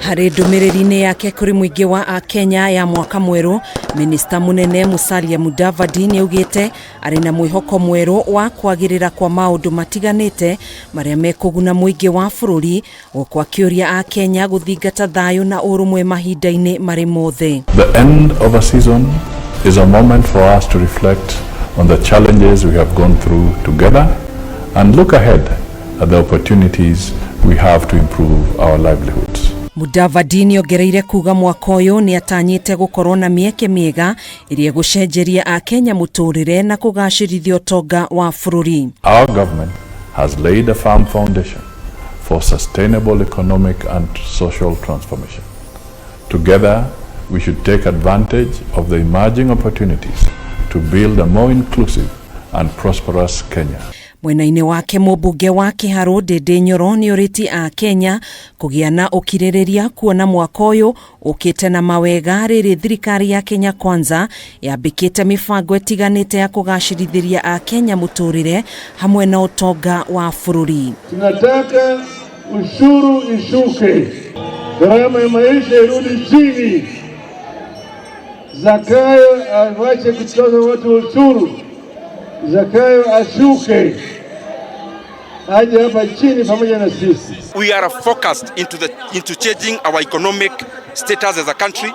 Harĩ ndũmĩrĩri-inĩ yake kũrĩ mũingĩ wa Akenya ya mwaka mwerũ, minista mũnene Musalia Mudavadi nĩaugĩte arĩ na mwĩhoko mwerũ wa kwagĩrĩra kwa maũndũ matiganĩte marĩa mekũguna mũingĩ wa bũrũri, gũkũ akĩũria Akenya gũthingata thayũ na ũrũmwe mahinda-inĩ marĩ mothe. The end of a season is a moment for us to reflect on the challenges we have gone through together and look ahead at the opportunities we have to improve our livelihoods. Mudavadi nĩongereire kuga mwaka ũyũ nĩatanyĩte gũkorwo na mĩeke mĩega ĩrĩa ĩgũcenjeria Akenya mũtũrĩre na kũgacĩrithia ũtonga wa bũrũri. Our government has laid a firm foundation for sustainable economic and social transformation. Together, we should take advantage of the emerging opportunities to build a more inclusive and prosperous Kenya. Mwena-inĩ wake, mũmbunge wa Kĩharũ Ndĩndĩ Nyoro nĩorĩtie Akenya kũgĩa na ũkirĩrĩria kuona mwaka ũyũ ũkĩte na mawega, rĩrĩ thirikari ya Kenya Kwanza yambĩkĩte mĩbango ĩtiganĩte ya kũgacĩrithĩria Akenya mũtũrĩre hamwe na ũtonga wa bũrũri. Tunataka ushuru ishuke, gharama ya maisha irudi chini, Zakayo awache kutoza watu ushuru, Zakayo ashuke aje hapa chini pamoja na sisi. We are focused into changing our economic status as a country,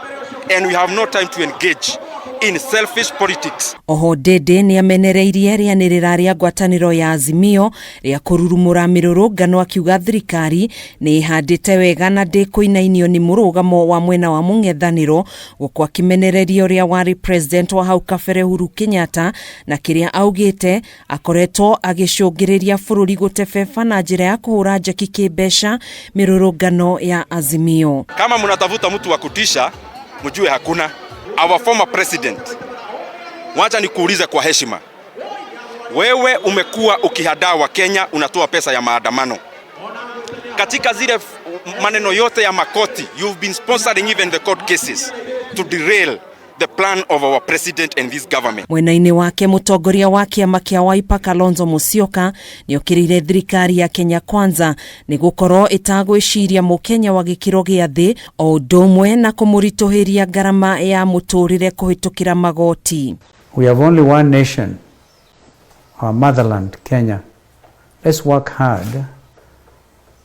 and we have no time to engage in selfish politics. Oho Ndĩndĩ nĩamenereirie rĩanĩrĩra rĩa ngwatanĩro ya Azimio rĩa kũrurumũra mĩrũrũngano, akiuga thirikari nĩ ĩhandĩte wega na ndĩkũinainio nĩ mũrũgamo wa mwena wa mũng'ethanĩro, gũkũ akĩmenereria ũrĩa warĩ president wa hau kabere Uhuru Kenyatta na kĩrĩa augĩte akoretwo agĩcũngĩrĩria bũrũri gũtebeba na njĩra ya kũhũra njeki kĩmbeca mĩrũrũngano ya Azimio. Kama mnatafuta mtu wa kutisha, mjue hakuna. Our former president, wacha nikuulize kwa heshima, wewe umekuwa ukihadaa Wakenya, unatoa pesa ya maandamano katika zile maneno yote ya makoti, you've been sponsoring even the court cases to derail the plan of our president and this government. Mwena-inĩ wake, mũtongoria wa kĩama kĩa Wiper Kalonzo Musyoka nĩokĩrĩire thirikari ya Kenya Kwanza nĩ gũkorwo ĩtagwĩciria mũkenya wa gĩkĩro gĩa thĩ, o ũndũ ũmwe na kũmũritũhĩria ngarama ya mũtũrĩre kũhĩtũkĩra magoti. We have only one nation, our motherland, Kenya. Let's work hard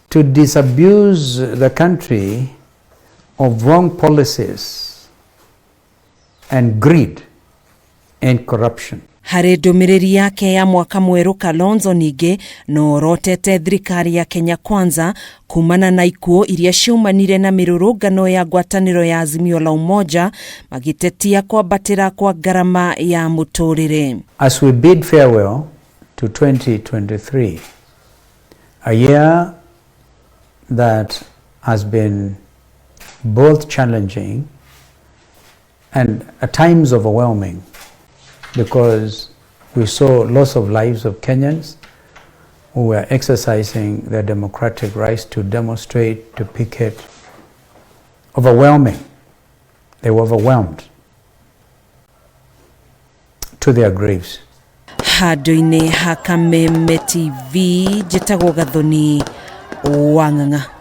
to disabuse the country of wrong policies and greed and corruption. Harĩ ndũmĩrĩri yake ya mwaka mwerũ, Kalonzo ningĩ no orotete thirikari ya Kenya Kwanza kumana na ikuũ iria ciaumanire na mĩrũrũngano ya ngwatanĩro ya Azimio la Umoja magĩtetia kwambatĩra kwa ngarama ya mũtũrĩre. As we bid farewell to 2023, a year that has been both challenging and at times overwhelming, because we saw loss of lives of Kenyans who were exercising their democratic rights to demonstrate, to picket. Overwhelming. They were overwhelmed to their graves. Handũ-inĩ ha Kameme TV, njĩtagwo Gathoni Wang'ang'a.